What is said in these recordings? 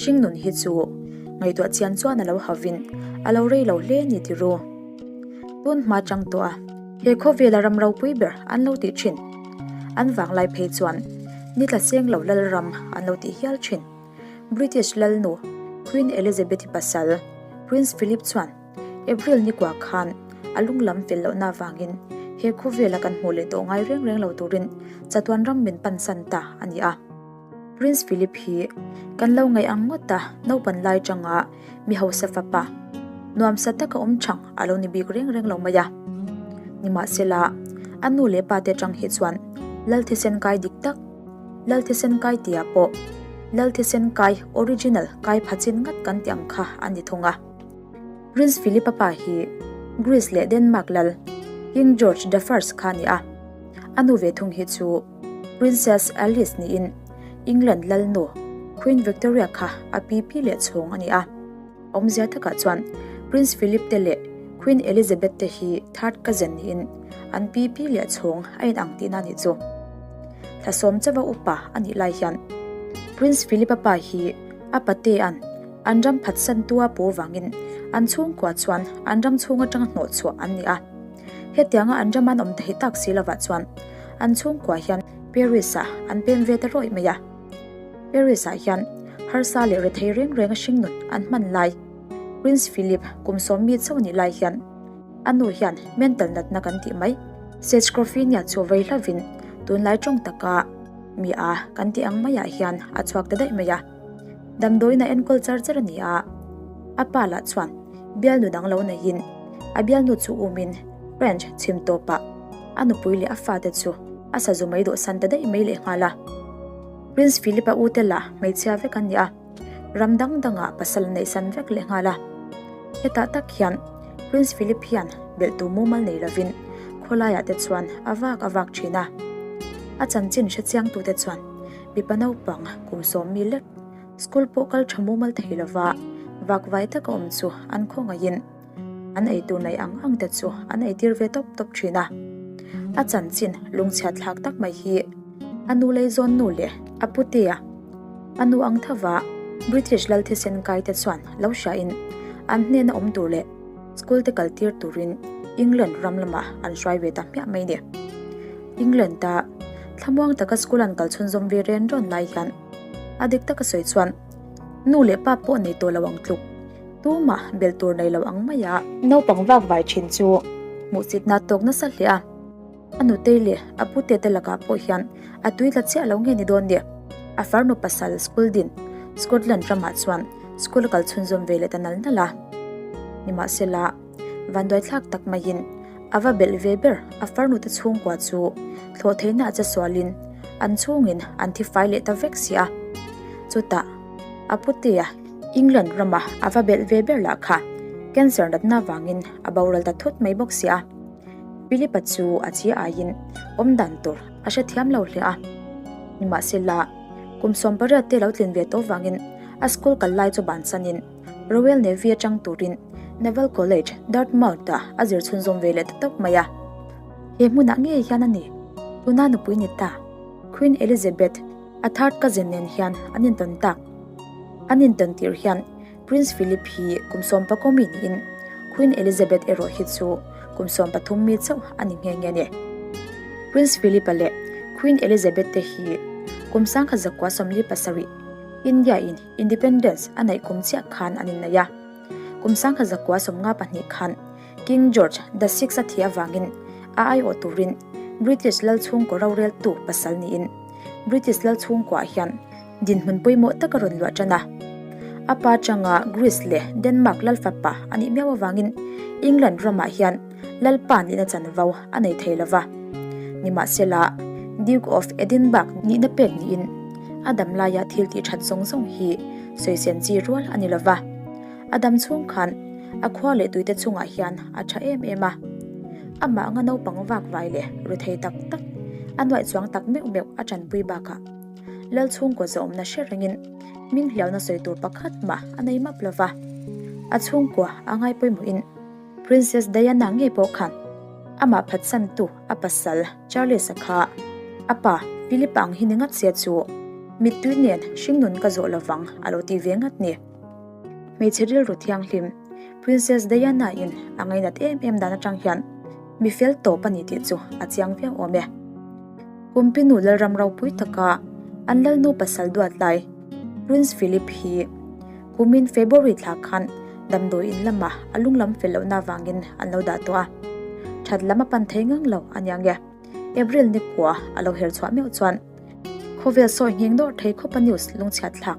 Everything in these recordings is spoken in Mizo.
Hringnun hi chu ngaihtuah chian chuan a lo havin a lo rei lo hle ni ti ru. Tun hma chang tawh a, he khawvela ram ropui ber an lo tih thin. An vanglai phei chuan ni tla seng lo lal ram an lo tih hial thin. British lalnu Queen Elizabeth-i pasal Prince Philip chuan April ni kua khan a lunglam fel lohna avangin he khawvela kan hmuh leh tawh ngai reng reng lo turin chatuan ram min pansan ta a ni a. Prince Philip hi kan lo ngaih ang ngawt a, naupan lai tanga mi hausa fapa nuamsa taka awm thang a lo ni bik reng reng lo mai a. Nimahsela, a nu leh pa te atang hi chuan Lal thisen kai dik tak, Lal thisen kai tia pawh Lal thisen kai original kai pha chin ngat kan tih ang kha a ni thung a. Prince Philip-a pa hi Greece leh Denmark lal King George the First kha a ni a, a nu ve thung hi chu Princess Alice niin England lalnu Queen Victoria kha a pi pi leh chhawng a ni a. Awmzia takah chuan Prince Philip te leh Queen Elizabeth te hi third cousin niin an pi pi leh chhawng a inang tihna a nih chu. Thla sawm chauha upa a nih lai hian Prince Philip a pa hi a patea'n an ram phatsantu a pu vangin an chhungkua chuan an ram chhung atanga hnawhchhuah an ni a. Hetianga an ram an awm thei tak si lovah chuan an chhungkua hian Paris-ah an pem ve ta rawih mai a. Paris-ah hian harsa leh rethei reng reng a hringnun an hman lai. Prince Philip kum sawmmi chauh nih lai hian a nu hian mental natna kan tih mai. Schizophrenia chu vei hlavin tunlai tawng taka mi a kan tih ang maiah hian a chhuak ta daih mai a. Damdawiin a enkawl char char a ni a, a pa lah chuan bialnu dang lo neihin a bialnu chu umin French chhim tawpah a nupui leh a fate chu a sazu mai dawhsan ta daih mai leh nghal a. Prince Philip-a ute lah hmeichhia vek an ni a, ram dang dangah pasal an neihsan vek leh nghal a. Hetah tak hian Prince Philip hian belhtu mumal nei lovin khawlaiah te chuan a vak a vak thin a. A chanchin hrechiangtute chuan mipa naupang kum sawmmi lek school pawh kal tha mumal thei lova vakvai taka awm chu an khawngaihin an eitur nei ang ang te chu an eitir ve tawp tawp thin a. A chanchin lungchhiat thlak tak mai hi a nu leizawn nu leh a putea a nu ang thova British lal thisen kai te chuan lo hriain an hnena awm tur leh school te kal tir turin England ram lamah an hruai ve ta hmiah mai ni. England a thlamuang taka school an kal chhunzawm ve ren rawn lai hian a dik taka sawi chuan nu leh pa pawh nei tawh lo ang tluk tumah bel tur nei lo ang mai a. Naupang vak vai thin chu hmuhsitna tawk nasa hle a, a nutei leh a pute te lakah pawh hian a tui tla chiah lo nge ni dawn ni. A farnu pasal school din Scotland ramah chuan school a kal chhunzawm ve leh ta nal nal a. Nimahsela vanduaithlak tak maiin A va belh ve ber, a farnute chhungkua chu thlawh theihna a che sualin an chhungin an thi fai leh ta vek si a. Chutah, a putea England rama a va belh ve ber lah kha cancer natna vangin a boral ta thut mai bawk si a. Philip-a chu a chi aiin awm dan tur a hrethiam lo hle a. Nimahsela, kum 18 te lo tlin ve tawh vangin a school kal lai chu bansanin Royal Navy atang turin Naval College, Dartmouth-ah a zir chhunzawm ve leh ta tawp mai a. He hmunah ngei hian a ni, tuna nupui ni ta, Queen Elizabeth, a third cousin nen hian an intawn tak. An intawn tir hian Prince Philip hi kum 14 mi niin Queen Elizabeth erawh hi chu kum 13 mi chauh a ni nghe nghe a ni. Prince Philip-a leh Queen Elizabeth te hi kum 1947 India-in Independence a neih kum chiah khan an inneih a. Kum 1952 khan King George the Sixth a thih avangin a aiawh turin British lal chhungkaw roreltu pasal niin British lal chhungkuaah hian dinhmun pawimawh tak a rawn luah tan a. A pa changa Greece leh Denmark lal fapa a nih miau avangin England ramah hian lalpa nihna chanvo a nei thei lova. Nimahsela, Duke of Edinburgh nihna pek niin a dam laia thil tih that zawng zawng hi sawisen chi rual a ni lova. A dam chhung khan a khua leh tuite chungah hian a tha em em a. Amah anga naupang vak vai leh ru thei tak tak, a nuaih chuang tak meuh meuh a tanpui bakah Lal chhungkaw zawmna hre rengin hming hliauna sawi tur pakhat mah a nei map lova. A chhungkua a ngai pawimawhin Princess Diana ngei pawh khan amah phatsantu a pasal Charles-a kha a pa Philip-a ang hi ni ngat sia chu. Mittui nen hringnun ka zawh lovang a lo ti ve ngat ni. Hmeichhe rilru thianghlim Princess Diana in a ngainat em em dan atang hian mi fel tawp a ni tih chu a chiang viau awm e. Kumpinu Lalram ropui taka an lalnu pasal duat lai Prince Philip hi kumin February thla khan damdawi in lamah a lunglam fel lohna avangin an lo dah tawh a, that lam a pan thei ngang lo a nia nge. April ni kua a lo her chhuah meuh chuan khawvel sawi ngheng dawrh thei khawpa news lungchhiat thlak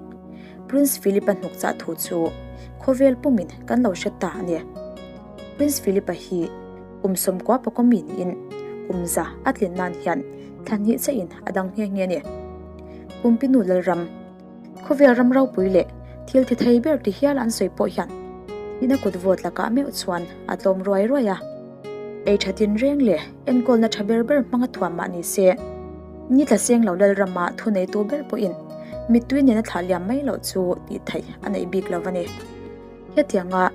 Prince Philip-a hnuk chah thu chu khawvel pumin kan lo hre ta a ni. Prince Philip-a hi kum 90 pawh mi niin kum za a tlin nan hian thla hnih chiahin a dang nghe nghe a ni. Kumpinu Lalram. Khawvel ram ropui leh thil thi thei ber ti hial an sawi pawh hian ina kut vawt lakah meuh chuan a tlawm ruai ruai a. Ei tha tinreng leh enkawlna tha ber ber hmanga thuam mah ni se, ni tla seng lo Lalrama thuneitu ber pawhin mittui nena thlah liam mai loh chu tih theih a neih bik lo a ni. Hetianga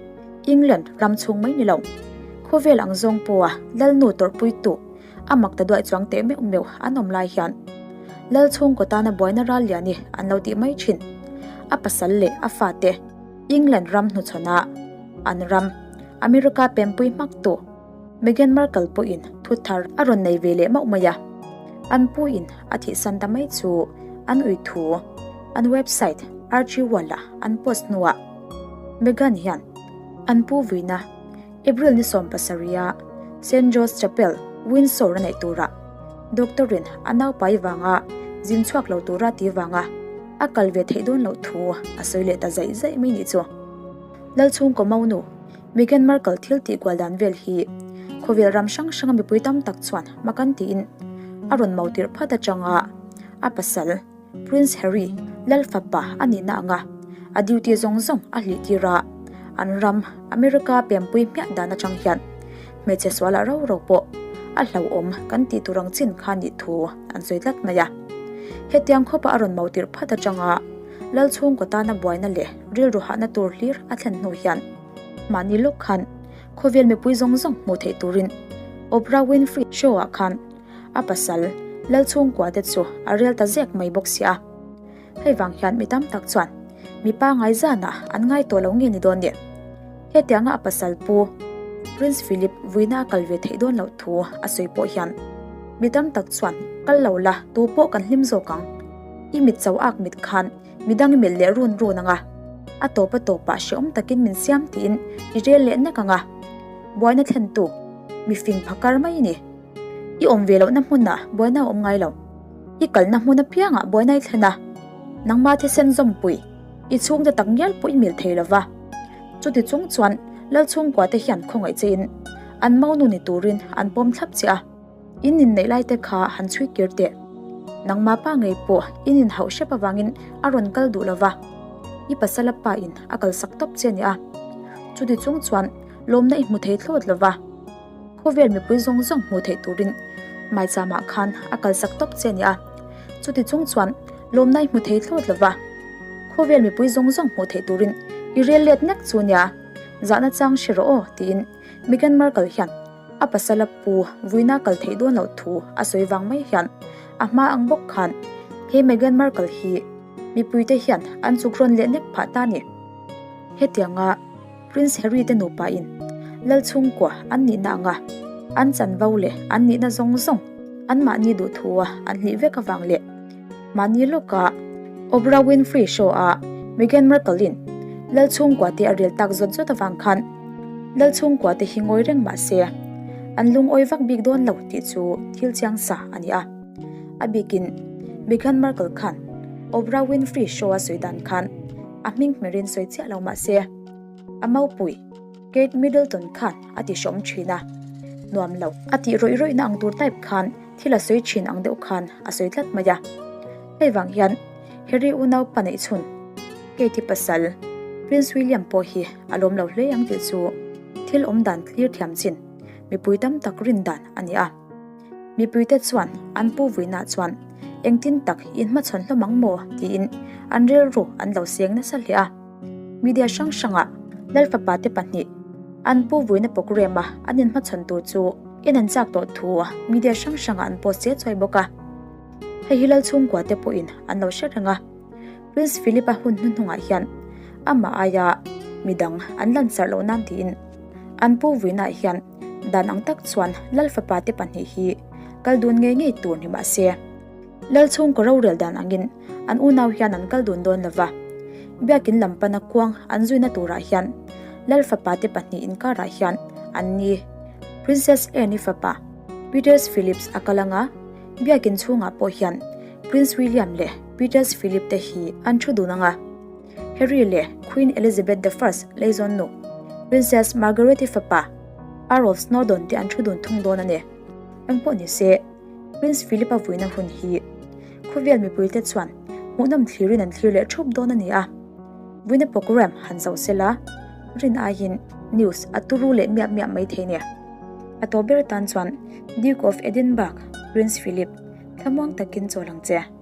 England ram chhung mai ni lo, khawvel ang zawng pawha Lalnu tawrhpuitu A mak ta duai chuang teh meuh meuh an awm lai hian Lal chhungkaw tana buaina ral lian hi an lo tih mai thin. A pasal leh a fate England ram hnuchhawn a an ram America pempui hmak tu Meghan Markle pawhin thu thar a rawn nei ve leh mauh mai a. An pu in a thihsan ta mai chu an ui thu an website Archie Wall ah an post hnuah Meghan hian an pu vuina April ni 17 a Saint George Chapel, Windsor a neih turah doctor-in a naupai vanga zin chhuak lo tura ti vanga a kal ve theih dawn loh thu a sawi leh ta zaih zaih mai nih chu. Lalchhungkaw Maunu, Meghan Markle thil tih kual dan vel hi khawvel ram hrang hranga mipui tam tak chuan makan tiin a rawn mau tirh phat atanga a pasal Prince Harry lal fapa a nihna anga a duty zawng zawng a hlih tir a, an ram America pempui hmiah dan atang hian hmeichhe sualah ro ro pawh a hlauhawm kan tih tur ang chin kha nih thu an sawi tlat mai a. Hetiang khawpa a rawn mau tirh phat atanga lal chhungkaw tana buaina leh rilru hahna tur hlir a thlen hnu hian mahni lawk khan khawvel mipui zawng zawng hmuh theih turin Oprah Winfrey show-ah khan A pasal, Lalchhungkua te chu a rel ta zek mai bawk si a. Hei vang hian mi tam tak chuan mipa ngaizanah an ngai tawh lo nge ni dawn ni. Hetianga a pasal pu Prince Philip vuina a kal ve theih dawn loh thu a sawi pawh hian mi tam tak chuan kal lo la tu pawh kan hlim zawk ang. I mit cho ak mit khan midang i melh leh run run ang a, a tawp a tawpah hrehawm takin min siam tiin i rel leh nek ang a. Buaina thlentu mifing phakar mai i ni. I awm ve lohna hmunah buaina a awm ngai lo. I kalna hmun apiangah buaina i thlen a, nangma thisen zawmpui i chhungte tak ngial pawh i mil thei lo va. Chuti chung chuan Lal chhungkua te hian khawngaih che in an maunu ni turin an pawm thlap che a, in inneih lai te kha han chhui kir teh. Nangma pa ngei pawh in inhauh hrep avangin a rawn kal duh lo va, i pasala pa in a kalsak tawp che a ni a. Chuti chung chuan lawmna i hmu thei thlawt lo va. Khawvel mipui zawng zawng hmuh theih turin Maichama khan a kalsak tawp che a ni a, chuti chung chuan lawmna i hmu thei thlawt lo va. Khawvel mipui zawng zawng hmuh theih turin i rel let nek chu nia, zahna chang hre rawh aw tiin Meghan Markle hian a pasala pu vuina kal theih dawn loh thu a sawi vang mai hian a hma ang bawk khan he Meghan Markle hi mipuite hian an chuk rawn leh nek phah ta a ni. Hetianga. Prince Harry te nupa in Lal chhungkua an nihna anga an chanvo leh an nihna zawng zawng an mahni duh thu a an hlih vek avang leh mahni lawka Oprah Winfrey show a Meghan Markle in Lal chhungkua te a rel tak zawt zawt avang khan Lal chhungkua te hi ngawi reng mahse an lungawi vak bik dawn lo tih chu thil chiang sa a ni a. A bikin Meghan Markle khan Oprah Winfrey show a sawi dan khan a hming hmerin sawi chiah lo mahse A maupui, Kate Middleton khan a ti hrawm thin a, nuam lo a tih rawih rawihna ang tur type khan thil a sawi thin ang deuh khan a sawi tlat mai a. Hei vang hian Harry unaupa neih chhun Kate-i pasal Prince William pawh hi a lawm lo hle ang tih chu thil awm dan thlir thiam chin mipui tam tak rin dan a ni a. Mipuite chuan an pu vuinah chuan engtin tak inhmachhawn hlawm ang maw tiin an rilru an lo seng nasa hle a. Media hrang hrangah Lal fapa te pahnih an pu vuina programme a an inhmachhawn tur chu en an chak tawh thu media hrang hrangah an post che chuai bawk a. Hei hi lal chhungkua te pawhin an lo hre reng a. Prince Philip-a hun hnuhnungah hian amah aia midang an lansarh loh nan tiin an pu vuinaah hian dan ang tak chuan lal fapa te pahnih hi kal dun ngei ngei tur ni mah se. Lal chhungkaw rorel dan angin an unau hian an kal dun dawn lova, biakin lam pana kuang an zuina turah hian Lal fapa te pahnih inkarah hian an ni. Princess Anne-i fapa Peters Phillips a kal anga, biakin chhungah pawh hian Prince William leh Peters Philip te hi an thu dun anga, Harry leh Queen Elizabeth the First leizawn nu Princess Margaret-i fapa Earl of Snowdon te an thu dun thung dawn a ni. Engpawh ni se. Prince Philip-a vuina hun hi khawvel mipuite chuan hmuhnawm thlirin an thlir leh thup dawn a ni a, vuina programme han zoh sela rin aiin news a turu leh miah miah mai thei nia. A tawp ber atan chuan Duke of Edinburgh Prince Philip thlamuang takin chawl ang che.